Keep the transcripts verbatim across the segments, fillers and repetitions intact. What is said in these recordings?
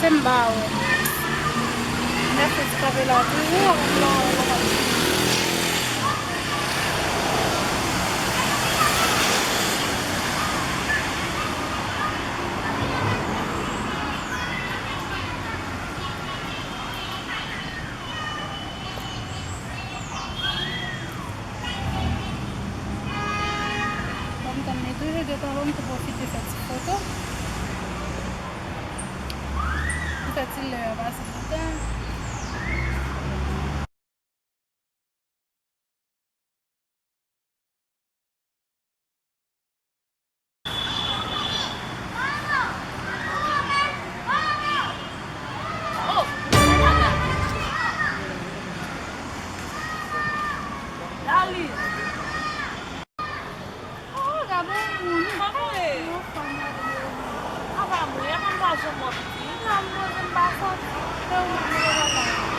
Se m ba ou. Mèkredi kanpe la toujou, ou la, ou la. Bon, m tann li toujou, de tan m tou pwofite fè ti foto. M fè ti lè pase lontan. Oh, gade yon moun. Kòman w ye? Mwen anfòm, gade yon moun. Apa mwen, apa m pa janm wè w piti? Non, m poze m pa soti. Se ou menm ki te la.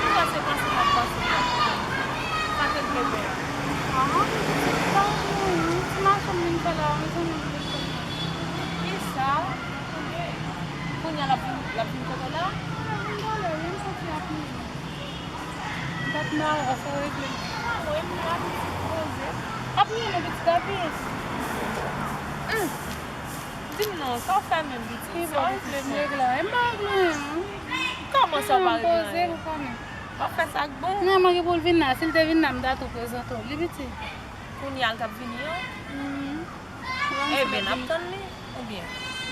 Ou wè se panse m ap panse m ap panse. Sa te vle fè a? Ah, sa w vle di? Ti mache m vin fè la, mezanmi, m vin fè la. Kisa? Kounye a l ap vin, l ap vin kote w la? L ap vin kote w, wi, m santi l ap vini. Dat mare sa regle. Mwen menm la pitit poze. Ap mwen non pitit apiye. Hum. Di m non, sa w fè menm pitit? Sa w regle menm? Regle anyen, m pa regle anyen. Kòman sa w pa regle anyen? Poze pou konnen. W ap fè sa k bon? Non, mwen gen pou l vin la. Si l te vin la, m ta tou prezante w li pitit. Kounye a l t ap vini an? Mhm. Ebyen, n ap tann li, oubyen?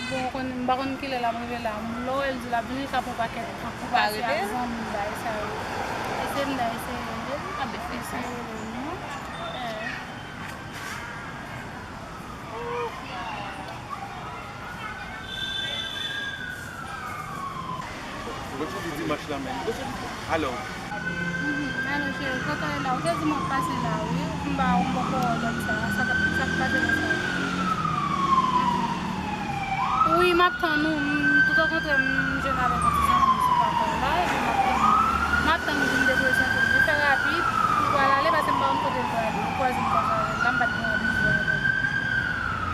Bon, konn, m pa konn kilè l ap rive la. Lè w wè l di l ap vini, l ka pran pakèt tan pou pase ak zanmi l, bagay sa yo. Eseye m ta eseye rele l. Eseye rele l, non? Gòch ou di dimanch lan menm. Alo. Mhm. Alo, cheri, kote w ye la? Ou te di m w ap pase la, wi. M ba ou, m poko wè w dat sa. Sa k ap, sa k pase konsa? Mhm. Wi, m ap tann ou. M, tout okontrè, m jwenn avèk yon ti zanmi m sou papa la, epi m ap tann ou. M ap tann ou pou m te prezante w. Li fè rapid, li pral ale, paske m pa konn kote l prale. Ou kwaze m kwaze avè l la, m pa t gen randevou avè l.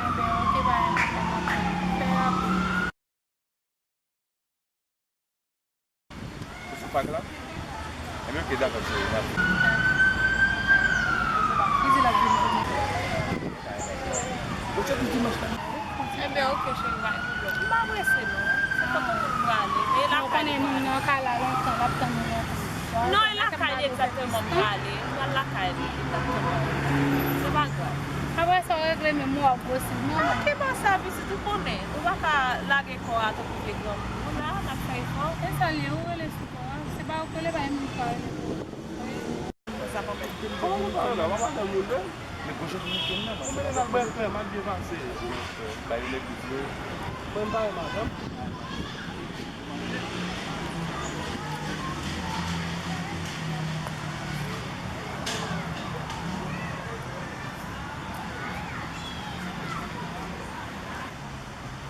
Enben, oke, pa gen pwoblèm, m ap tann ou. Fè rapid. Ou sou pak la? Ebyen, oke, dakò, cheri, n ap vini. Li di l ap vin kounye a. Ou tcheke dimanch la? Ebyen, oke, cheri, pa gen pwoblèm. M pa prese, non. Se kote moun prale. E lakay li prale. Ou konnen moun nan ka la lontan, l ap tann ou lontan. Non, e lakay li egzakteman m prale. M pral lakay li egzakteman. Se pa grav. Apre sa, w regle menm ou ap gwosi, non? Oke, pa sa, pitit, ou konnen. Ou pa ka lage kò a tankou vye granmoun. Nou la, n ap fè efò. E sa l ye, ou rele sou kò a. Se pa ou k rele, pa yon moun k ka rele pou ou. Kòman nou pa rele la? Pa madanm nou de? Men gwo jan nou kenn nan, ou mete nan bwè krèm ak byen pase. Bay legliz yo. Mwen m pa wè madanm.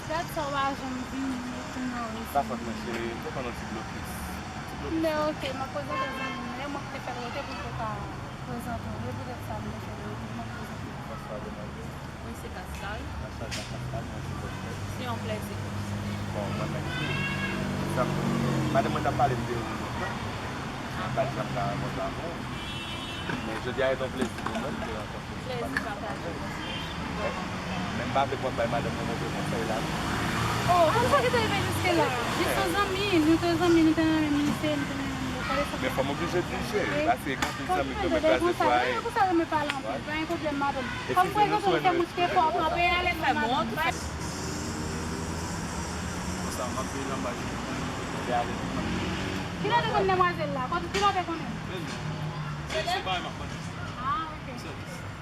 Gad sa w pa janm vini, ou tounen w resi. Pa fòt mwen, cheri, m te pran yon ti blokis. Ti blokis. Men oke, m ap prezante zanmi m, e mwen ki te fè l rete pou l te ka prezante w. E poutèt sa m te fè l rete, m ap prezante w. Bonswa, demwazèl. Mwen se Kaskal. Kaskal, Kaskal, mwen se Bòsfèt. Se yon plèzi pou mwen. Bon, mwen menm tou. Sa m, madanm mwen t ap pale m de ou lontan. Mwen pa t janm ka rankontre avè w. Men jodi a, se yon plezi pou mwen pou te rankontre w. Plezi pataje. Men m pa vle pou w ap bay madanm mwen move konsèy la non. Oh, konn sa ki te rive jiske la? Jis yon zanmi, nou te zanmi, nou te nan menm lise, nou te nan menm lekòl, e sa. Men fò m oblije di l, cheri, paske gen anpil zanmi k renmen kraze fwaye. Konsa renmen pale anpil, pa gen pwoblèm, madanm. Kòm prezante w, fè mouche fò w kanpe, ale fè madanm. Konsa, m ap veye nan bal. Kilè w te konn demwazèl la? Kilè w te konnen l? Se pa yon m ap mande. Ah, ok.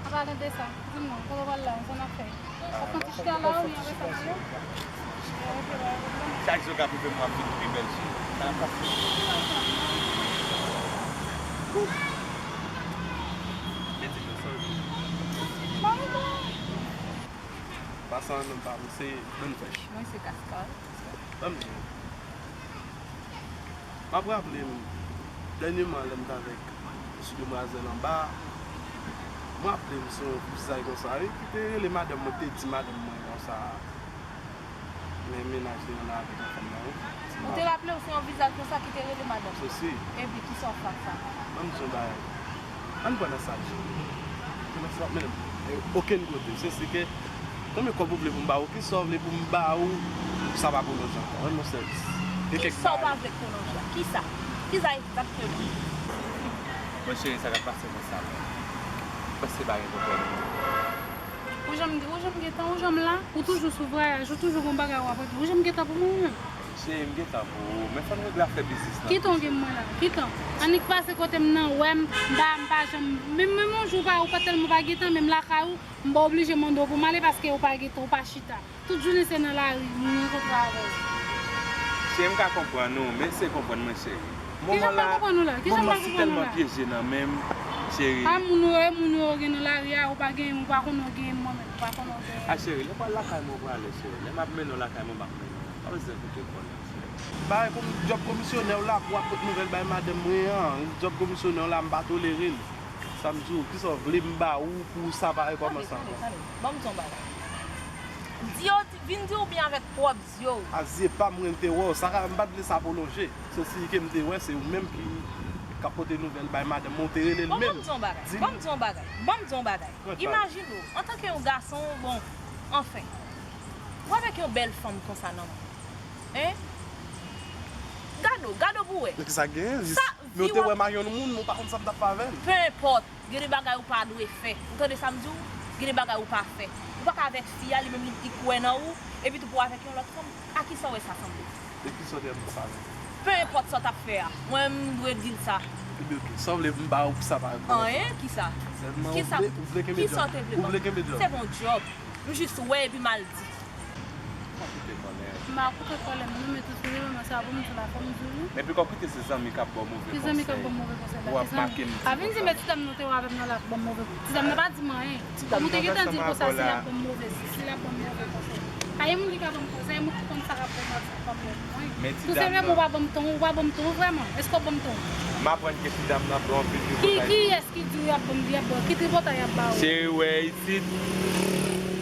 An palan de sa, di m non, kote w pral la, sa n ap fè? W ap pran ti chita la, oubyen apre sa n ale? Chak jou k ap rive m w ap vin pi bèl, cheri. Sa ap pase. Beti, sa w di? Pasan, non pa m se Bonfèch. Mwen se Kaskal. Ban m di w. M ap raple m, dènyèman, lè m t avèk ti demwazèl anba a, m raple m se yon vizaj konsa, wi, ki te rele madanm mwen, ki te di madanm mwen konsa, Men mennaj li an la avèk yon fanm nan, wi. Ou te raple w se yon vizaj konsa ki te rele madanm. Sesi. Epi kisa w fè ak sa? Ban m di yon bagay. Ann pran nan sa l ye. Pran nan sa l ap mennen m, eh, okenn kote. Sesi ke, konbyen kòb ou vle pou m ba ou? Kisa w vle pou m ba ou? Sa pa pwolonje ankò. Rann mwen sèvis. Gen kèk bagay. Kisa w pa vle k pwolonje a? Kisa? Kisa egzakteman? Bon, cheri, sa k ap pase konsa. Pase pa gen pwoblèm. Ou janm, ou janm gentan, ou janm la, ou toujou sou vwayaj, ou toujou gon bagay w ap regle. Ou janm gentan pou mwen menm? Cheri, m gentan pou ou, men fò n regle afè biznis lan. Ki tan w gen mwen la? Ki tan? Annik pase kote m nan, wè m, m pa, m pa janm, menm, menm yon jou pa, ou pa tèlman pa gentan, menm lakay ou, m pa oblije mande w pou m ale paske ou pa gentan, ou pa chita. Tout jounen se nan lari, moun rankontre avè w. Cheri, m ka konprann ou, men se konprann mwen, cheri. Moman la, moman la, si tèlman pyeje nan men m, cheri. A moun ou ye, moun ou gen nan lari a, ou pa genyen, ou pa konnen w genyen mwen menm, ou pa konnen w genyen. A cheri, lè m pral lakay mwen, ou prale, cheri. Lè m ap mennen w lakay mwen, m ap mennen w. Pa bezwen koute kò non, cheri. Bay djòb komisyonè w la, pou w ap pot nouvèl bay madanm mwen an. Djòb komisyonè w la, m pa tolere l. Sa m di w, kisa w vle m ba ou pou sa pa rekòmanse ankò? Tande, tande, tande. Ban m di w yon bagay. Di yo, vin di w byen avèk pwòp zye w. A zye pa m, mwen te wè w. Sa ka, m pa t vle sa pwolonje. Se si ke m te wè, se ou menm ki, k ap pote nouvèl bay madanm mwen, ou te rele l menm. Bon, ban m di w yon bagay. Ban m di w yon bagay. Ban m di w yon bagay. Imajine w, antanke yon gason, bon, anfen. Ou avèk yon bèl fanm konsa nan men w. Hein? Gade w, gade w pou w wè. Men kisa k genyen? Jis, men ou te wè m ak yon moun, men ou pa konn sa m t ap fè avè l. Peu importe. Gen de bagay ou pa dwe fè. Ou tande sa m di w? Gen de bagay ou pa fè. Ou pa ka avèk fi a, li menm li, li kwè nan ou, epi tou pou w avèk yon lòt fanm. A kisa w wè sa sanble? E kisa w te ap fè avè l? Peu importe sa w t ap fè a. Mwen, m dwe di l sa. Ebyen, oke. Sa w vle m ba ou pou sa pa rekòmanse? Anyen, kisa? Sèlman ou vle, ou vle kenbe djòb. Kisa w te vle ban m? Ou vle kenbe djòb. Se pa yon djòb. M jis wè epi m al di. Fò kite kòlè. M pa koute kòlè m non, men tou sou nivo mwen sa pou m di la, fò m di w. Men piko kite se zanmi k ap ba w move konsèy. Ki zanmi k ap ban m move konsèy? Ou ap make m di konsa. Pa vin di men ti dam nan te wè avè m nan la k ban m move konsèy. Ti dam nan pa di m anyen. Kòm ou te gentan di l konsa, si l ap ban m move, si, si l ap ban m move konsèy. Pa gen moun ki ka ban m konsèy, moun ki konn sa k ap bon nan fanmi an. Tou se vrèman ou pa ban m ton, ou pa ban m ton vrèman. Èske w ap ban m ton? M aprann ke ti dam nan ap ba w anpil tripotay. Ki, kiyès ki di w y ap ban m, y ap ba w? Ki tripotay y ap ba w? Cheri, wè isit,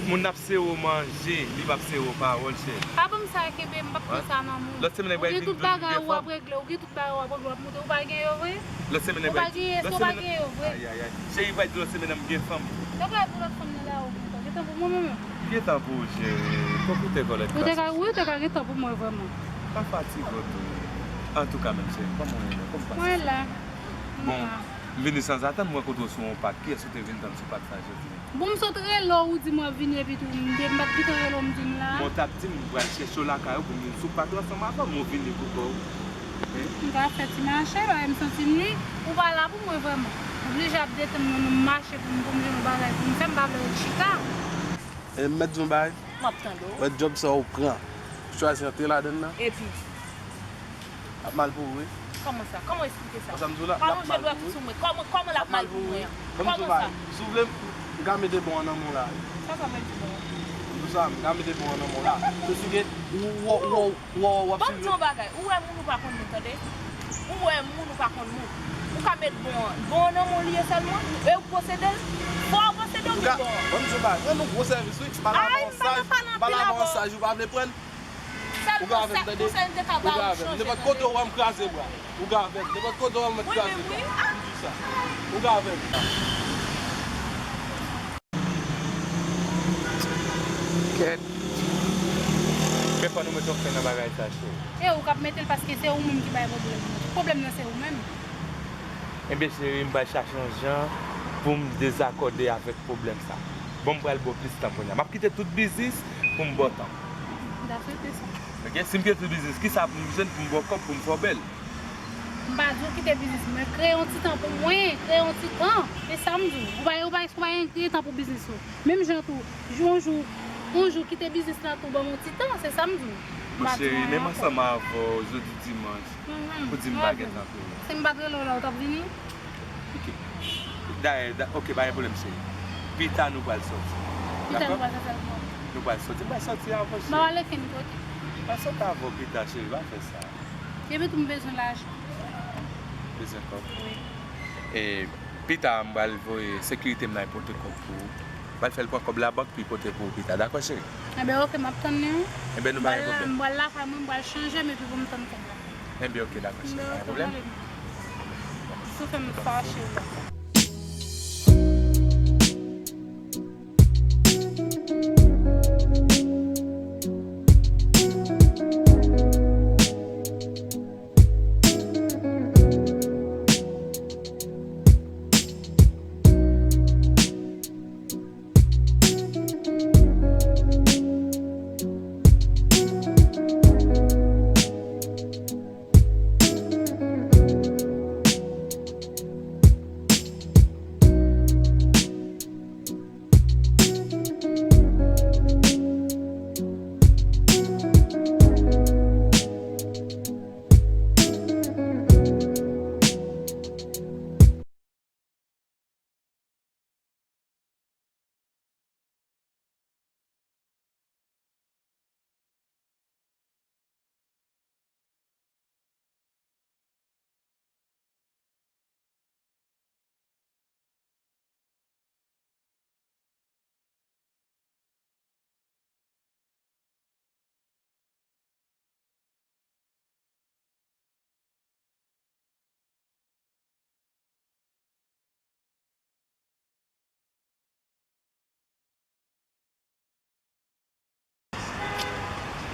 moun ap sere w manje, li p ap sere w pawòl, cheri. Pa ban m sa, kenbe, m p ap pran sa nan men w. Lòt semèn, ou gen tout bagay ou ap regle, ou gen tout bagay ou ap regle, w ap monte, ou pa gen yo vre? Lòt semèn, ou pa gen, èske ou pa gen yo vre? Ay, ay, ay. Cheri, pa di lòt semèn, m gen fanm. Yo pa di lòt fanm nan la, ou gen tan. Gen tan pou mwen menm. Gen tan pou ou, cheri. Fò koute kòlèt. Ou te ka, wi, ou te ka gen tan pou mwen vrèman. Pa fatige w tou. Antouka, menm cheri, kòman w ye menm? Kòman w pase? Mwen la. Bon, m vini sanzatann, m rankontre w sou yon pak. Kiyès ou te vin tann sou pak sa jodi a? Bon, m sot rele w, ou di m w ap vini, epi tou, m te, m pa t gentan rele w, m di m la. Men w t ap di m, m pral chèche w lakay ou pou m vin sou pak la ansanm avè w, men w vini pou kò w. Hein? M ka fè ti mache, paske m santi m li, ou pa la pou mwen vrèman. M oblije ap detann mwen, m mache pou m, pou m jwenn yon bagay pou m fè, m pa vle ret chita. E m mèt di yon bagay? M ap tande w. Wè djòb sa ou pran. Ou chwazi antre ladann nan? Epi? Ap mal pou ou, wi. Kòman sa? Kòman w esplike sa? Konsa m di w la, l ap mal pou ou, wi. Alonje dwèt ou sou mwen. Kòman, kòman l ap mal pou mwen an? Kòman sa? Ban m di w yon bagay. Si w vle, m ka mete bon an nan men w la. Sa sa vle di bon an? M di w sa, m ka mete bon an nan men w la. Se si ke ou, ou, ou, ou, w ap swiv yo. Ban m di w yon bagay. Ou wè moun ou pa konn moun, tande. Ou wè moun ou pa konn moun. Ou ka met bon an. Bon an nan men w li ye sèlman. E ou posede l. Fò w posede l, wi, bon an. Ban m di w yon bagay. Rann nou gwo sèvis, wi. M pa la avè w an saj. M pa la avè w an saj, ou pa vle pran l. Ou ka avè m, tande? Ou ka avè m. Nenpòt kote ou wè m kraze bra. Ou ka avè m. Nenpòt kote ou wè m kraze bra. Sa. Ou ka avè m. Kèt. Men fò nou mete yon fen nan bagay sa, cheri. E ou k ap mete l paske se ou menm ki bay pwoblèm nan. Pwoblèm nan se ou menm. Enben, cheri, m pral chache yon jan pou m dezakòde avèk pwoblèm sa. Bon, m pral ba w plis tan kounye a. M ap kite tout biznis pou m ba w tan. M ta swete sa. Oke, si m kite tout biznis, kisa pou m jwenn pou m ba w kòb pou m fè w bèl? M pa di w kite biznis, men kreye yon ti tan pou mwen, kreye yon ti tan. Se sa m di w. Ou pa, ou pa, ou pa gen tan pou biznis ou. Menm jan tou, jou, yon jou, yon jou kite biznis la tou, ban m yon ti tan, se sa m di w. M pa di w anyen ankò. Bon, cheri, menm ansanm avè w, jodi dimanch, ou di m pa gen tan pou ou. Si m pa t rele w la, ou t ap vini? Oke. Dayè, da-, oke, pa gen pwoblèm, cheri. Pita nou pral sòti. Pita nou pral sòti avè w? Nou pral sòti. M pral sòti avè w, cheri. M pa pral okenn kote. M pral sòti avè w pita, cheri, pa fè sa. Epi tou m bezwen lajan. Bezwen kòb? Wi. E pita, m pral voye sekirite m nan pote kòb pou ou. M pral fè l pran kòb labank, epi pote pou ou pita. Dakò, cheri? Enben, oke, m ap tann li, wi. Enben, nou pa gen pwoblèm. M pral lakay mwen, m pral chanje m epi pou m tann kòb la. Enben, oke, dakò, cheri, pa gen pwoblèm. Sou fè m fache la.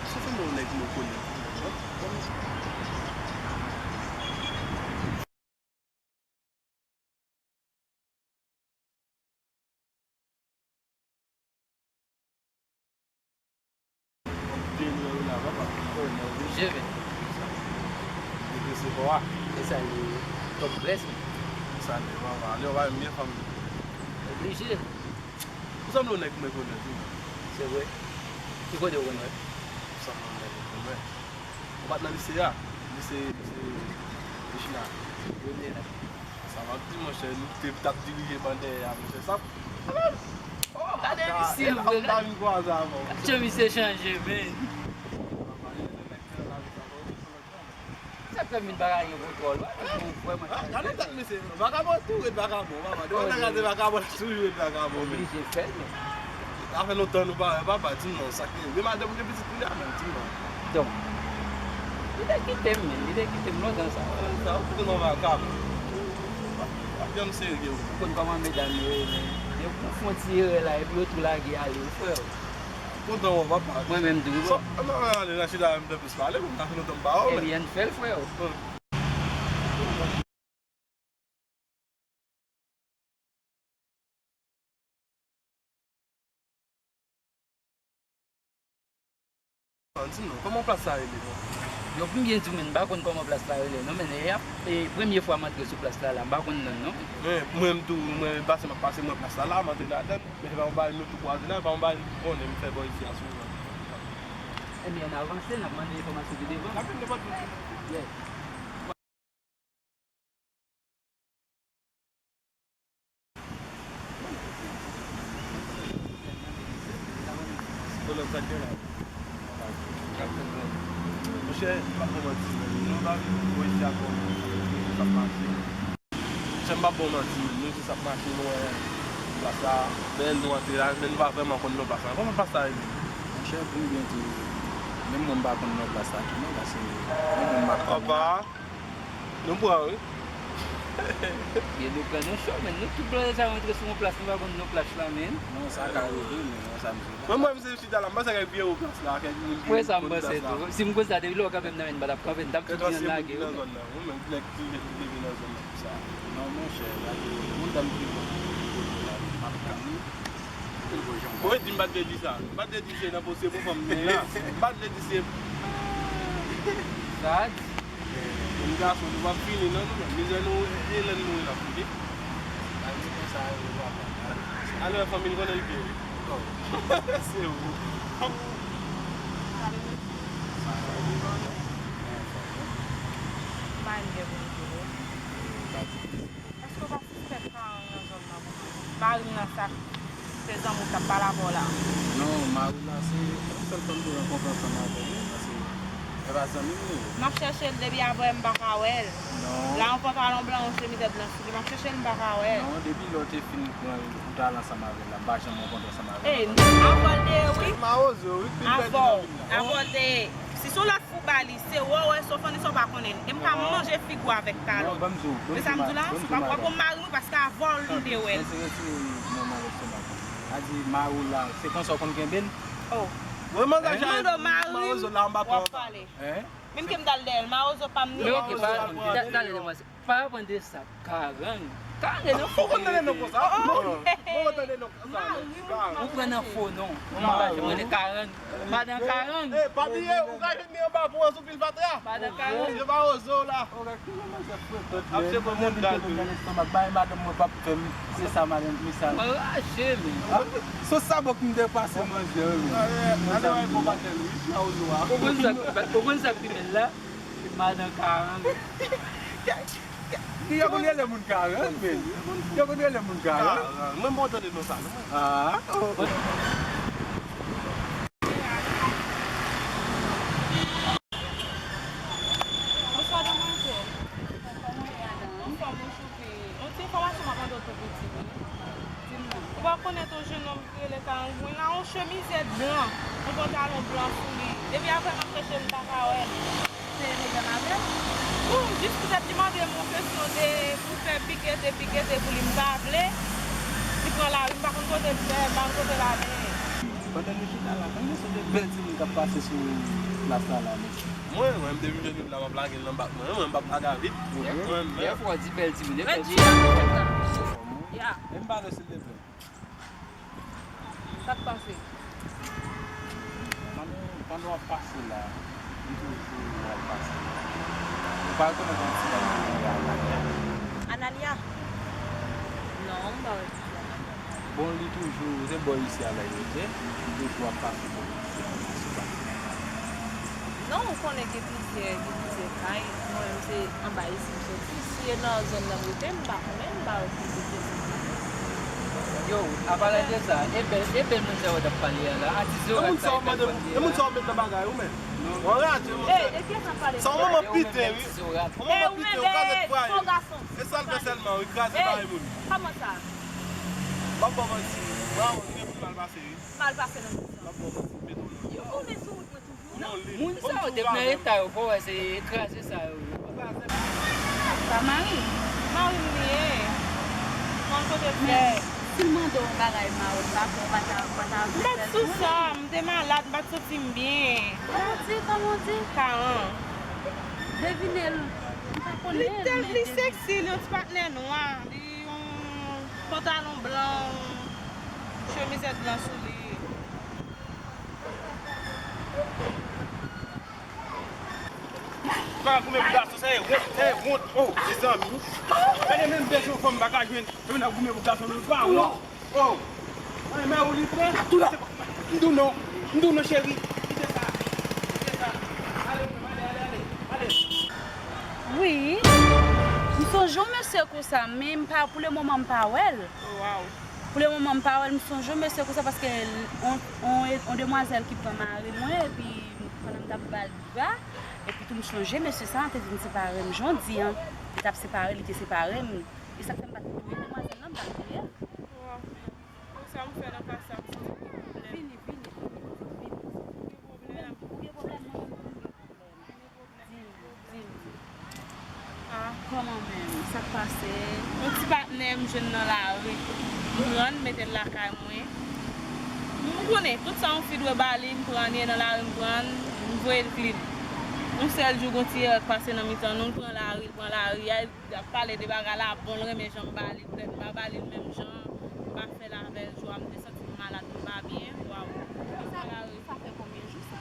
Sa fè m wè yon nèg mwen konnen. Jere. Depi se bò a. E sa li top dress men. Sa li mama. Li yo pa menm byen fanm. Oblije. Ou sanble yon nèg mwen konnen tou. Se vre. Ki kote ou konnen? Ou sanble yon nèg mwen konnen. Ou pa t nan lise a? Lise, lise Michina. Premye la. Sa m ap di, monchè, nou te t ap dirije ban dèyè a, monchè. Sa, oh, gade misye, vre, gade jan misye chanje, men. Sa k fè m vin pa ka gen kontwòl, wi. Gade tèt misye, vakabon tou ret vakabon, papa. Depi w ta gade vakabon, l ap toujou ret vakabon, men. Oblije fè l, men. Sa fè lontan nou pa wè papa, di m non, sa k rive? Madanm gen pitit kounye a menm, di m non. Donk, li te kite m, men, li te kite m lontan sa. Sa, ou kite m an vakabon. W ap janm serye, wi. Ou konn kòman medam yo ye, men. Depi w fè yon ti erè la, epi yo tou lage ale, wi, frè. Kontan wè w, papa. Mwen menm tou, wi, bro. Ann ale nan chita, m fè plis pale, pou m ta fè lontan m pa wè w, men. Ebyen, ann fè l, frè. Di m non, kòman plas la rele non? Yo pou m byen di w, men m pa konn kòman plas la rele non, men e ap, e premye fwa m antre sou plas la la, m pa konn non l non. Men, mwen menm tou, mwen pase m ap pase, m wè plas la la, m antre ladan l, men se pa yon bagay nou tou kwaze la, se pa yon bagay m konnen, m fè bò isi a souvan. Ebyen, ann avanse, n ap mande enfòmasyon pi devan. N ap vin nenpòt moun. Yeah. Monchè, m p ap ba w manti, men nou pa vin bò isi a kòm sa ap mache. Monchè, m p ap ba w manti, men nou di sa ap mache, nou wè plas la bèl, nou antre la, men nou pa vrèman konn non plas la. Kòman plas la rele? Monchè, pou m byen di w, menm mwen m pa konn non plas la tou non, paske yon moun m ap tann la. Nou pran, wi. Byen, nou pran nan cho, men nou tout blòdè sa yo antre sou yon plas, nou pa konn non plas la, men. Non, sa ka rive, men sa m di w la. Mwen, mwen, m se chita la, m panse ak vye wo plas la, ak moun ki konn plas la. Mwen sa m panse tou. Si m konn sa, depi lè w kanpe m nan men, m pa t ap kanpe, m t ap tout byen lage, wi. Mwen menm, nèg ki leve nan zòn nan pou sa. Non, monchè, gade, moun dam ki bon, kote la, m ap tann li. Ou ret di m pa t vle di sa. M pa t vle di se nan pose pou fanm mwen la. M pa t vle di se. Sa a di. Moun gason, nou p ap fini non, nou menm. Mizè nou, e lè n mouri n ap fini. Ba di konsa yo, papa. Alò, fanmi l konnen l byen, wi. Se ou. Sa yo, wi, non. M pa gen pou m di w. Èske w pa sispèk paran w nan zòn nan pou mwen? Mari m nan sa, se zanmi w k ap pale avè w la. Non, mari m nan se yon sèl fanm ki rankontre ansanm avè m, paske Se pa zanmi m li ye. M ap chèche l depi avè m pa ka wè l. Non. La yon pantalon blan, yon chemizèt blan sou li. M ap chèche l, m pa ka wè l. Non, depi lè w te fin pran l pou w t al ansanm avè l la, m pa janm rankontre ansanm avè l ankò. Avè l te ye, wi. Mawozo, wi, fin pèdi nan vin nan. Avè l te ye. Si se yon lòt fou ba li, se wè w wè, se w fè sa w pa konnen. E m pa manje figi w avèk kalòt. Non, ban m di w, ban m di w, ban m di w, madanm. W ap pran mari m wi, paske avè w m te wè l. Sa se retire nan, nan lestomak ou. A di mari w la, se konsa w konn kenbe l? Oh. Mwen mande mari m, w ap pale. Hein? Menm ke m t al dèyè l, mawozo pa m ni mawozo. Men ok, pa, ta, talè demwazèl. Pa aprann de sa, karang. Karang e nan fò. Ou konn tande non konsa? Ou konn tande non konsa? Ou pran nan fo non. Ou pa janm rele karang. Madan karang. Eh, pa bliye, ou ka jwenn li anba pon an sou pil fatra. Madan karang. Yo mawozo la. Ap se pran moun dal tou. Bay madanm mwen p ap fè m. Se sa madanm misal. Mwen rache men. Sos sa bòk m te pase manje wi men. Ale bay bon maten wi, mawozo a. Ou konn sa, ou konn sa ki pi bèl la? Madan karang. Yo konn rele moun karang men. Yo konn rele moun karang. Mwen m pa tande non sa non. Ah. Bonswa, demwazèl. Anfòm, ou chouke. Yon ti enfòmasyon m ap mande w tou piti wi. Di m non. Ou pa konèt yon jennonm ki rele Karang? Mwen la, yon chemizèt blan, yon pantalon blan sou li. Depi apre m ap chèche l, m pa ka wè l. Se yon medam avè l? Bon, jis poutèt li mande m yon kesyon de pou fè pikete, pikete pou li, m pa vle. Li pran lari, m pa konn kote l fè, m pa konn kote l ale. Pandan nou chita la, konbyen se de bèl timoun k ap pase sou plas la la, mesye? Mwen, mwen, m te vin jwenn youn la, m ap lage l nan bak mwen. Mwen, m p ap lage avit. Mwen, mwen. Fò di bèl timoun, e bèl timoun. Ya. E m pale, silvouplè. Sa k pase? Pandan, pandan w ap pase la, li toujou w ap pase la. Ou pa rekonèt yon ti dam ki rele Analia? Analia? Non, m pa wè. Bon, li toujou, se bò isi a la l rete, li toujou ap pase bò isi a, sou pase. Non, ou konnen gen plizyè, gen plizyè kay, mwen menm se anba isi m soti, si e nan zòn nan m rete, m pa konnen, m pa wè ki kote se. Yo, apalan de sa, e bèl, e bèl moun sa yo t ap pale a la, atis yo rat sa, e bèl moun sa yo met nan bagay ou menm. Ou rate, monchè. Sa yon manman pite, wi. Yon manman pite, yon kazèk fraye. E sa l fè sèlman, wi, kraze bagay moun. Kòman sa? M ap ba w manti. Bravo, gen moun mal pase, wi. Mal pase nan tout sa. M ap ba w manti, m mete w nan. Yo, ou men sou wout mwen toujou. Non, moun sa yo te nan eta yo, fò wè se kraze sa yo. Sa mari? Mari m li ye. Konn kote l fè. Si l mande w yon bagay, mari w pa fè, w pa ta, w pa ta vle fè l konnen. M pa t sou sa, m te malad, m pa t santi m byen. Kòman w di, kòman w di? Karan. Devine l, m pa konnen l, men li seksi, li yon ti patnè nwa. Li yon pantalon blan, yon chemizèt blan sou li. Ou pa ka goumen pou gason, sa e wont, sa e wont. Oh, mezanmi. Gade menm de jònfanm m pa ka jwenn. Yo vin ap goumen pou gason, nou pa wont. Oh. Mwen, men ou li pran. M di w non. M di w non, cheri. Kite sa. Kite sa. Ale, ale, ale, ale. Ale. Wi. M sonje yon mesye konsa, men m pa, pou le moman, m pa wè l. Oh, wow. Pou le moman, m pa wè l. M sonje yon mesye konsa paske yon, yon, yon demwazèl ki pran mari mwen, epi pandan m t ap ba l bra, epi tou m sonje mesye sa a te vin separe m jan w di an. Li t ap separe, li te separe m. E sa k fè m pa t touye demwazèl lan, m pa t touye l. Wow. Pou sa m fè nan ka sa, m santi m gen pwoblèm. Vini, vini, vini, vini. M gen pwoblèm. Ou gen pwoblèm, mwen menm tou m gen pwoblèm. M gen pwoblèm. Di m, di m. Ah. Kòman menm? Sa k pase? Yon ti patnè m jwenn nan lari. M pran l, mete l lakay mwen. M konnen, tout sa yon fi dwe ba li, m pran li, nan lari m pran l, m voye l clean. Yon sèl jou, gon ti erè k pase nan mitan nou, l pran lari, l pran lari a, y ap pale de bagay la, bon, l renmen jan m ba li, petèt m pa ba li l menm jan, m pa fè l avè l, jou a m te santi m malad, m pa byen, waw. Sa, sa fè konbyen jou sa?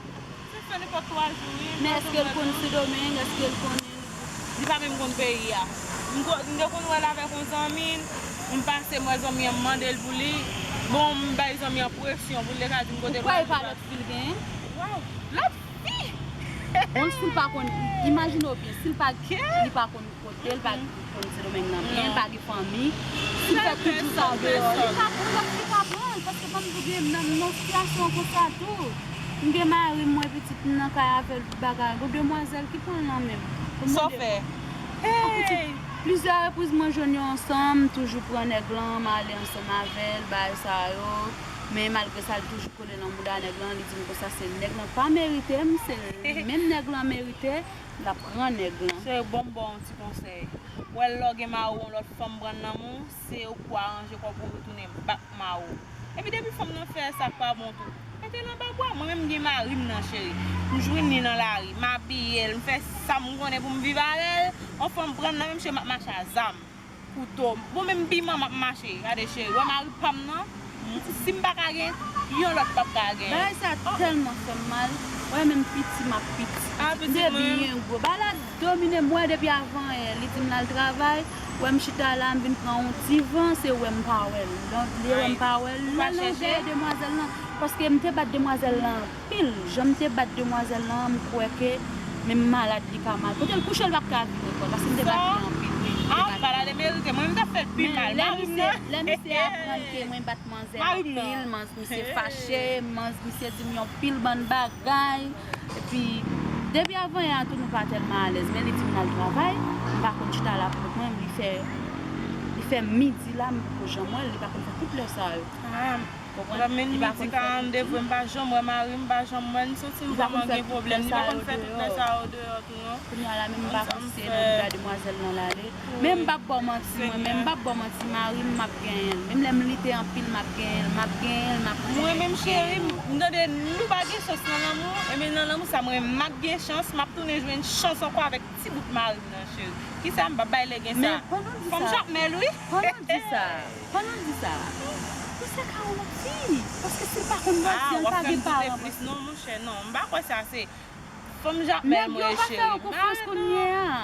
Sa fè nenpòt twa jou, wi. Men èske l konn Sendomeng? Èske l konnen? Li pa menm konn peyi a. M ko-, m te konn wè l avèk yon zanmi l, m pase, m wè zanmi an, m mande l pou li. Bon, m bay zanmi an presyon pou l te ka di m kote l prale. Ou kwè e pa lòt fi l genyen? Waw, lòt fi! Bon, si l pa konn, imajine w byen, si l pa, li pa konn kote l, pa konn Sendomeng nan byen, pa gen fanmi. Si l fè tout jou sa deyò, li ka pran, li ka pran, paske ban m di w byen, nan, nan sitiyasyon konsa tou. M gen mari m, mwen pitit m nan kay avè l, bagay. Gon demwazèl ki pran l nan men m. Pou mande m. Sa w fè? Hey! Plizyè repriz mwen jwenn yo ansanm, m toujou pran nèg lan, m ale ansanm avè l, bagay sa yo. Men malgre sa, l toujou kole nan mouda nèg lan, li di m konsa se nèg lan pa merite m, se menm nèg lan merite, l ap pran nèg lan. Cheri, bon, m ba w yon ti konsèy. Ou wè lè w gen mari w, yon lòt fanm pran nan men w, se ou k pou aranje kò w pou retounen bat mari w. Epi depi fanm nan fè sa k pa bon tou, mete l anba bwa. Mwen menm m gen mari m nan, cheri. M jwenn li nan lari, m abiye l, m fè sa m konnen pou m viv avè l. Yon fanm pran nan men m, cheri, m ap mache a zam, kouto. Bon, menm piman m ap mache. Gade, cheri, wè mari pa m nan, si m pa ka gen, yon lòt p ap ka gen. Bagay sa tèlman fè m mal. Wè, menm piti m ap piti. Ah, piti m te byen gwo. Bagay la domine m, wè, depi avan yè, li di m l al travay. Wè m chita la, m vin pran yon ti van, se wè m pa wè l. Donk, li wè m pa wè l, lè l nan dèyè demwazèl lan. Paske m te bat demwazèl lan anpil. Jan m te bat demwazèl lan, m kwè ke menm malad li ka mal. Kote l kouche, l p ap ka viv ankò, paske m te bat li anpil, wi. M te bat li. Ah, pa la demerite. Mwen, m t ap fè l pi mal. Mari m nan. Lè misye aprann ke mwen bat manzè anpil, manz misye fache, manz misye di m yon pil bann bagay. Epi, depi avan yè a tou, nou pa tèlman alèz. Men li di m l al travay, m pa konn chita la pou kont mwen, li fè, li fè midi la, m poko janm wè l, li pa konn fè tout lè sa yo. Konprann? Li pa konn fè tout. Mwen, m di karannde vre, m pa janm wè mari m, m pa janm wè l, m santi m vrèman gen pwoblèm. Li pa konn fè tout lè sa yo deyò tou, non. Kounye a la, menm m pa konn si se nan bra demwazèl lan l ale. Men m p ap ba w manti, mwen menm, m p ap ba w manti, mari m, m ap genyen l. Menm lè m lite anpil, m ap genyen l, m ap genyen l, m ap genyen l. Mwen menm, cheri, m tande nou pa gen chans nan lanmou, enben nan lanmou sa, mwen, m ap gen chans, m ap tounen jwenn chans ankò avèk ti bout mari m nan, cheri. Kisa m p ap bay lè gen sa? Men pandan w di sa, fanm Jakmèl, wi. Pandan w di sa, pandan w di sa, misye ka yon lòt fi. Paske si l pa konn bandi, l pa gen paran. Ah, w ap fè m doute plis, non, monchè, non. M pa kwè sa, se fanm Jakmèl mwen ye, cheri. Nèg yo pa fè yo konfyans kounye a.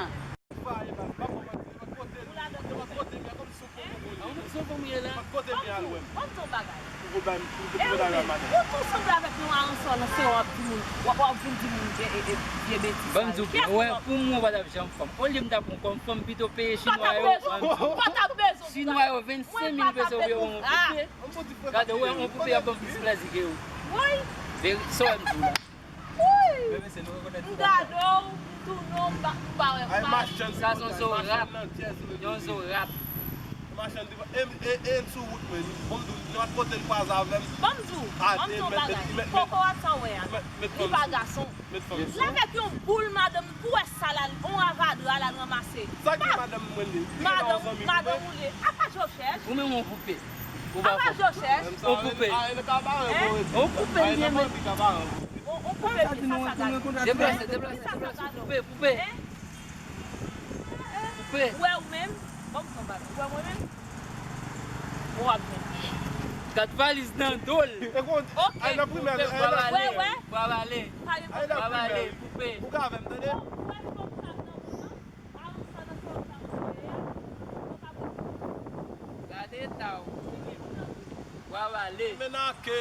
Ban m di w, ou sanble avèk yon aransò nan sewo w ap di moun, w ap, w ap vin di moun vye, e, e, vye betiz sa yo. Ban m di w, wè, pou mwen, w pa t ap janm fanm. Olye m ta pran w kòm fanm, pito peye chinwa yo, ban m di w. Chinwa yo, vennsenk mil peso pou yo ban m yon poupe. Gade, wè, yon poupe y ap ban m plis plezi ke ou. Sa w wè m di w la. Wi! M gade w, m tounen w, m pa, m pa wè m pa. Sa se yon zo rap. Yon zo rap. Machann, e, e, e sou wout mwen. Bon, m di w, nenpòt kote l kwaze avè m. Ban m di w, ban m di w yon bagay. Kokorat sa w wè a, li pa gason. L avèk yon boul madanm, pou wè sa la, yon avadra la l ranmase. Sa ki madanm mwen li? Madanm, madanm ou li? Apa Jochèch? Ou menm yon poupe. Apa Jochèch? Yon poupe. Yon poupe, byen. Yon poupe, byen, sa sa gade. Deplase, deplase, deplase. Poupe, poupe. Poupe. Ou wè ou menm? Ban m fè yon bagay. Ou wè mwen menm? Ou ap jwenn. Kat valiz nan do l. Ok. Al nan primè. Wè, wè. Bwa bale. Bwa bale, poupe. Ou ka avè m, tande? Ou wè fanm sa nan moun nan? Avan sa nan fanm sa moun nan ye a? Ou pa konn. Gade eta w. Bwa bale. Menake.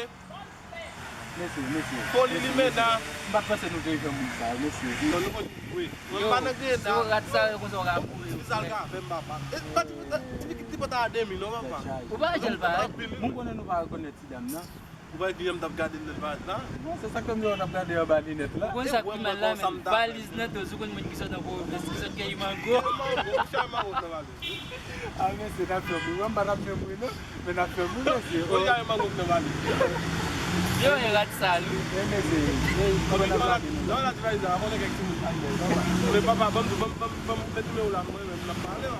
Mesye, mesye. Foli limena. M pa t panse nou te rive moun sa yo, mesye. Non, nou konn, wi. Mwen m pa nan Grenada. Yo, si w rat sa yo konsa w ka mouri. Ki sa l ka fè m, papa? E, pa ti, ti pitit li pòt a demi, non, papa. Ou pa wè jan l parèt? Mwen konnen nou pa rekonèt ti dam nan. Ou pa wè kijan m t ap gade l lè l parèt la? Non, se sa k fè m di w t ap gade anba linèt la. Ou konn sa k pi mal la, men valiz nan do, si w konn moun ki sot nan pwovens, ki sot kèyi mango. Kèyi mango, chay mango nan valiz. A, mesye, n ap fè bri. Mwen m pa t ap fè bri, non. Men n ap fè bri, mesye. Ou ka yon mango nan valiz. Yo, e rat sal, wi. Men, mesye, e, kòman n ap gade nou? Non, la ti valiz la, konnen kèk timoun pa vle, non. Men papa, ban m, ban m, ban m, ban m met nimewo w la, mwen menm, n ap pale, wi.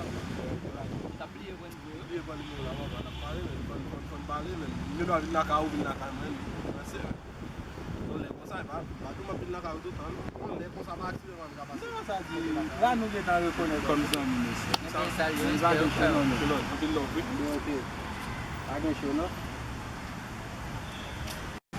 T ap bliye pran nimewo. Bliye pran nimewo w la, papa, n ap pale, men, fò n, fò n, fò n pale, men. Nimewo a vin lakay ou, vin lakay mwen, men. Mèsi, men. Yon lè konsa, e pa, pa tou m ap vin lakay ou toutan, non. Yon lè konsa, pa aksidan, m ka pase. Sa sa di, la nou gentan rekonèt kòm zanmi, mesye. Sa, sa, yo, respè, respè, non, non. Anpil love, wi. Bon, ok. Pa gen cho, non.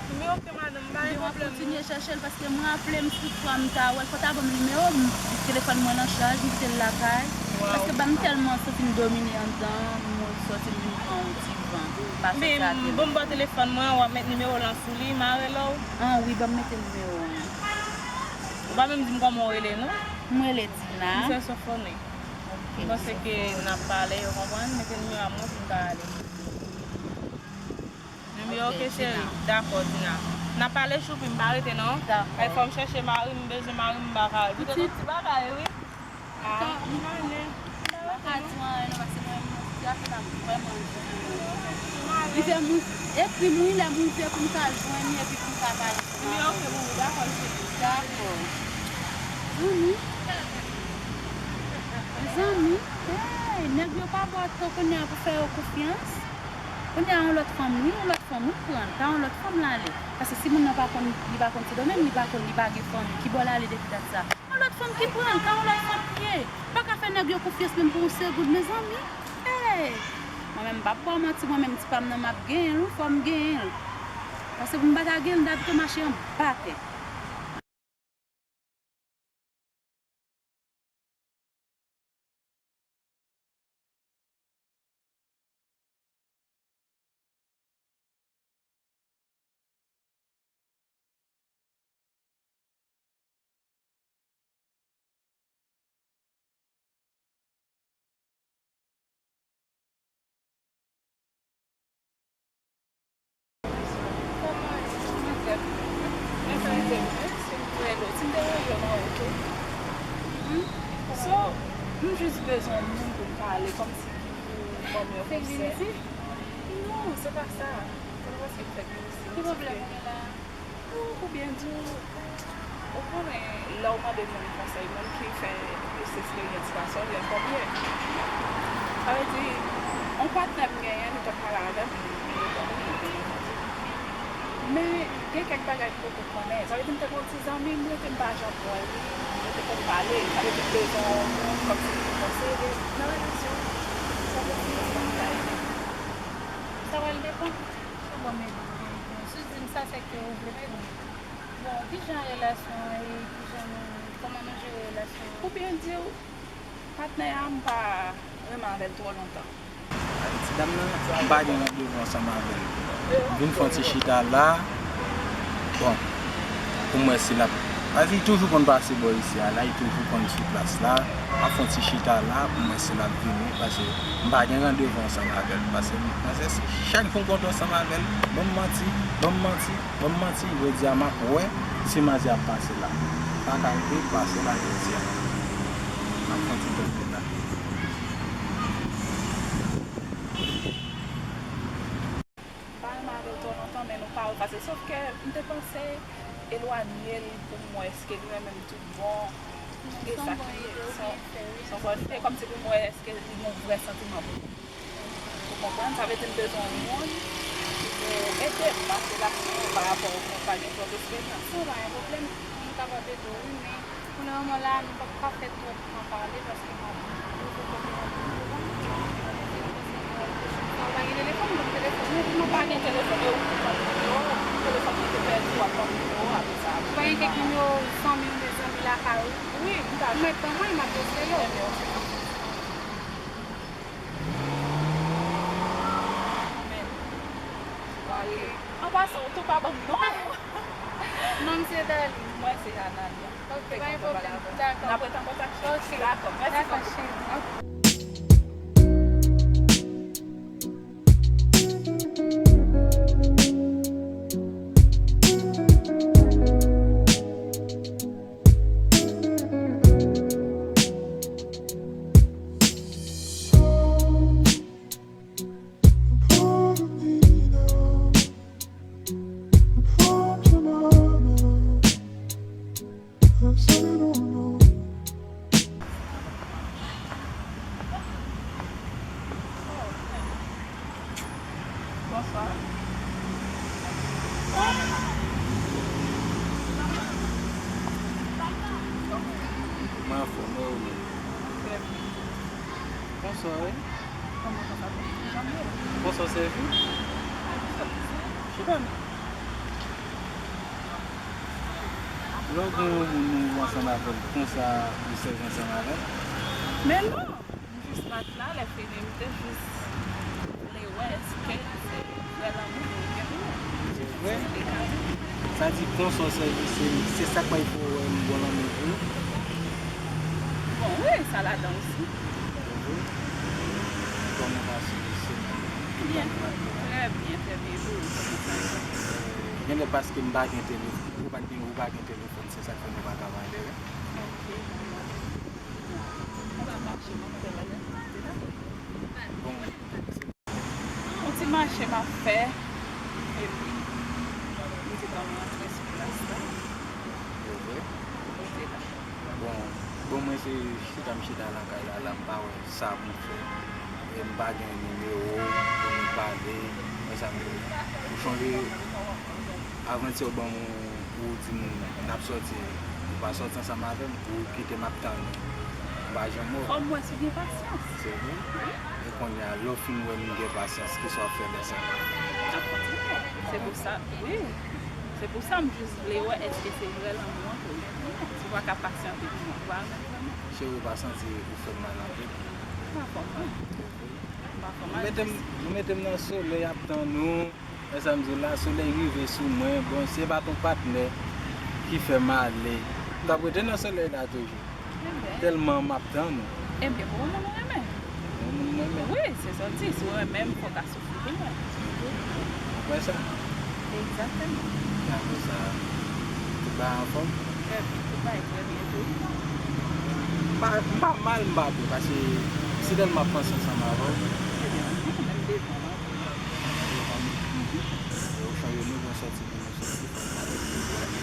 Nimewo ke madanm, pa gen pwoblèm, non. Kontinye chèche l, paske m raple m si fwa m ta wè l, fò w ta ban m nimewo m, telefòn mwen nan chaj, m kite l lakay. Paske m tèlman santi m domine anndan, m sòti m vin pran yon ti van. M pa sòti ak telefòn. Bon, m ba w telefòn mwen, w ap met nimewo w lan sou li, m a rele w. An wi, ban m mete nimewo w an. Ou pa menm di m kòman w rele, non? M rele Dina. M se Sofoni. Ok, m panse ke n ap pale, ou konprann? Mete nimewo a mwen pou m ka ale. Nimewo, ok, cheri. Dakò, Dina. N ap pale choupi, m pa rete non. Dakò. Ay, fò m chèche mari m, m bezwen mari m, m pa ka. Pitit. Ti bagay, wi. Ah, m ale. M pa ka di w anyen non, paske mwen menm, ti afè sa m vrèman di. Li fè moun ekri m wi, lè moun fè pou m ka jwenn li epi pou m ka pale. Li oke pou ou, dakò, cheri. Dakò. Zanmi. Zanmi. Hey, nèg yo pa ba w tan kounye a pou fè yo konfyans. Kounye a yon lòt fanm, wi, yon lòt fanm, wi, pran l. Pa yon lòt fanm l ale. Paske si moun nan pa konn, li pa konn Ti Domeng, li pa konn, li pa gen fanmi, ki bò l ale depi dat sa? Yon lòt fanm ki pran l, ka yon lòt fanm li ye. Pa ka fè nèg yo konfyans menm pou yon segonn, mezanmi. Hey! Mwen menm, m p ap ba w manti, mwen menm, ti pa m nan, m ap genyen l, wi, fò m genyen l. Paske pou m pa ta genyen l, m ta pito mache anba tè. So, m jis bezwen moun pou m pale, kòmsi ki pou ban m yon konsèy. Non, se pa sa. Se pa paske m fèk vin isit. Ki pwoblèm ou gen la a? Ou, ou byen di w, ou konnen, lè w mande moun konsèy, moun ki fè plis esperyans pase w, li ankò mye. Sa vle di, yon patnè m genyen, li t ap pale avè m, li reponn wi, li te reponn. Men, gen kèk bagay m poko konnen. Sa vle di, m te gen yon ti zanmi, m rete m pa janm wè li, m rete konn pale. Sa vle di, m bezwen yon moun kòmsi ki pou konseye nan relasyon. Sa vle di, sa m ka ede. Sa pral depann. Bon, men, bon, si w di m sa, se ke ou vle m ede. Bon, kijan relasyon an ye? Kijan nou, kòman nou jere relasyon an? Pou byen di w, patnè a, m pa renmen avè l twò lontan. Ti dam nan, m pa gen randevou ansanm avè l. M vin fè yon ti chita la. Bon, pou m wè si l ap, paske li toujou konn pase bò isi a la, li toujou konn sou plas la. M ap fè yon ti chita la pou m wè si l ap vini, paske m pa gen randevou ansanm avè l. Paske m panse si chak jou m kontre ansanm avè l, ban m manti, ban m manti, ban m manti, jodi a m ap wè si manzè ap pase la. Pa ka rive pase la jodi a. M ap fè yon ti tonbe la. M pa renmen avè l twò lontan, men nou pa wè pase. Sòf ke m te panse elwanye l pou m wè èske li renmen m tout bon. E sa ki se yon, se yon bòn ide, kòmsi pou m wè èske li gen yon vrè santiman pou mwen. Ou konprann? Sa vle di m bezwen yon moun ki pou ede m, paske la, pa rapò ou pa gen twòp esperyans. Sa pa gen pwoblèm, m kapab ede w, wi, men pou le moman la, nou p ap ka fè twòp tan pale, paske m ap rive kote w ap vin devan. Sa, ou pa gen telefòn, ou ban m telefòn ou. M pa gen telefòn, e ou ki ban m nimewo, telefòn mwen te pèdi, w ap ban m nimewo, apre sa. Ou pa gen kèk nimewo zanmi oubyen zanmi lakay ou? Wi, m ta. Ou mèt ban mwen, m ap poste yo. Ebyen, ok. An pasan, ou tou pa ban m non w. Non m se Darline. Mwen se Analia. Ok, pa gen pwoblèm. Dakò. N ap ret an kontak, cheri. Ok. Dakò, mèsi bokou. Dakò, cheri. Bonswa. Mwen anfòm, e ou menm? Trè byen. Bonswa, wi. Kòman sa va? Bonswa, sèvi. Chita. Lè w gen yon moun ou ansanm avè l konsa, ou sèvi ansanm avè l? Men non, m jis pa t la, lè fini, m te jis vle wè èske se vrè lanmou oubyen non. Se vrè? Sa di konsa w sèvi, se, se sa k bay pou w wè m gon lanmou pou ou? Bon, wi, sa ladan osi. Kòman w pase semèn? Byen, trè byen, trè byen. E ou, kòman sa ye? Genlè paske m pa gen telefòn, ou pa t gen, ou pa gen telefòn, se sa k fè nou pa ka pale, wi. Ok. Bon, yon ti mache m ap fè, epi m di ban m rantre sou plas la. Ou vre? Ou vre la. Bon, bon, mwen se chita m chita lakay la, la m pa wè sa pou m fè. E m pa gen nimewo w pou nou pale, mwen sa m vle. Ou sonje, avantyè w ban m, ou di m n ap sòti, ou pa sòti ansanm avè m, ou kite m ap tann ou. M pa janm wè w. Fò m wè si w gen pasyans. Se vre? Wi. E kounye a, lè w fin wè m gen pasyans, kisa w ap fè lè sa? M ap kontinye. Se pou sa, wi. Se pou sa m jis vle wè èske se vrè lanmou an ke w genyen. Si w pa ka pasyante pou mwen, ou pa renmen m vrèman. Cheri, ou pa santi ou fè m mal anpil? M pa fè w mal. M pa fè w mal ditou. Nou mete m, nou mete m nan solèy ap tann ou. Wè sa m di w la, solèy rive sou mwen. Bon, si se pa t yon patnè ki fè m ale, m t ap rete nan solèy la toujou. Ebyen. Tèlman m ap tann ou. Ebyen, pou yon moun ou renmen. Yon moun m renmen. Wi, se sa w di, si w renmen m, fò w ka soufri pou mwen. Ou kwè sa? Egzakteman. Apre sa, tout bagay anfòm? Trè byen, tout bagay trè byen tou. M pa, m pa mal, m pa byen, paske si tèlman m ap panse ansanm avè w. Ebyen, ou menm devan, non? Devan m. Ou chanje nou, bon, sòti pou nou sòti, fò n pale de bagay.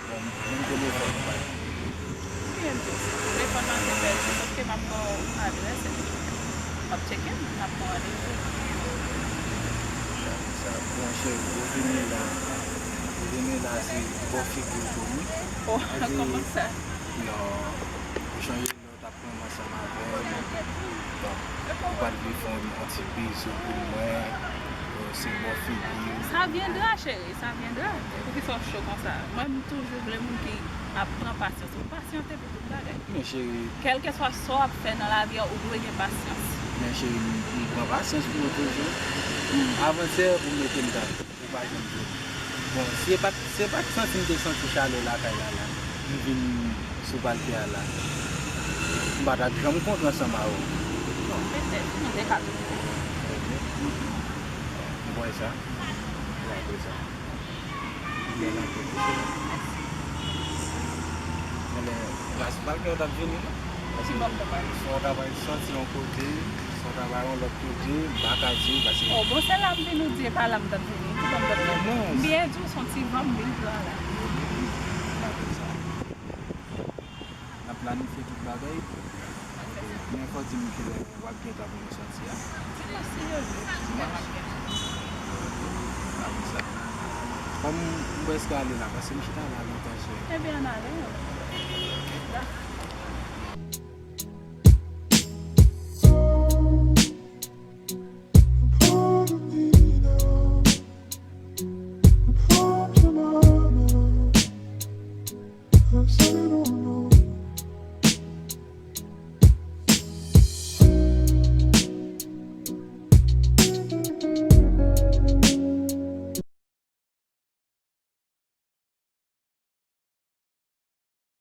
Bon, menm telefòn ou pa gen. Telefòn nan te pèdi, sòf ke m ap ba w adrès, epi w ap tcheke m, m ap ba w randevou. Sa, sa, bon, cheri, ou vini la, ou vini la, se bò figi w tou, wi. Oh, kòman sa? Non, ou chanje. Lè w t ap pran m ansanm avè m, bon, ou pa t vle fè yon, yon ti bizou pou mwen, se bò figi w. Ça viendra, chérie, ça viendra. Poukisa w cho konsa? Mwen, m toujou vle moun ki ap pran pasyans. M pasyante pou tout bagay. Men cheri. Kèlkeswa sa w ap fè nan lavi a, ou dwe gen pasyans. Men cheri, m, m pran pasyans pou ou toujou. Avantyè, ou mete m tann. Ou pa janm jwenn. Bon, si se pa t, si se pa t santi m te santi chalè lakay la la, m vin sou palke a la, m pa t ap janm kontre ansanm avè w. Bon, petèt, nou te ka tounen. M kwè sa. M kwè sa. Bèl anpil. Mèsi. Genlè, gras pa gen w t ap vini, non? Paske swa w ta pral sòti yon kote, swa w ta pral yon lòt kote, m pa ka di w, paske. Oh, bon, se la m vin ou di, e pa la m t ap vini. Ki bò m t ap vini? Non. M byen di w, se yon ti van m vin pran la. M pa di sa. N ap planifye tout bagay. Men fò w di m kilè w ap gentan pou nou sòti a. Dimanch, si Dye vle. Dimanch? Apre sa. Kòm m prèske ale la, paske m chita la lontan, cheri. Ebyen, ann ale. Ok. Dakò.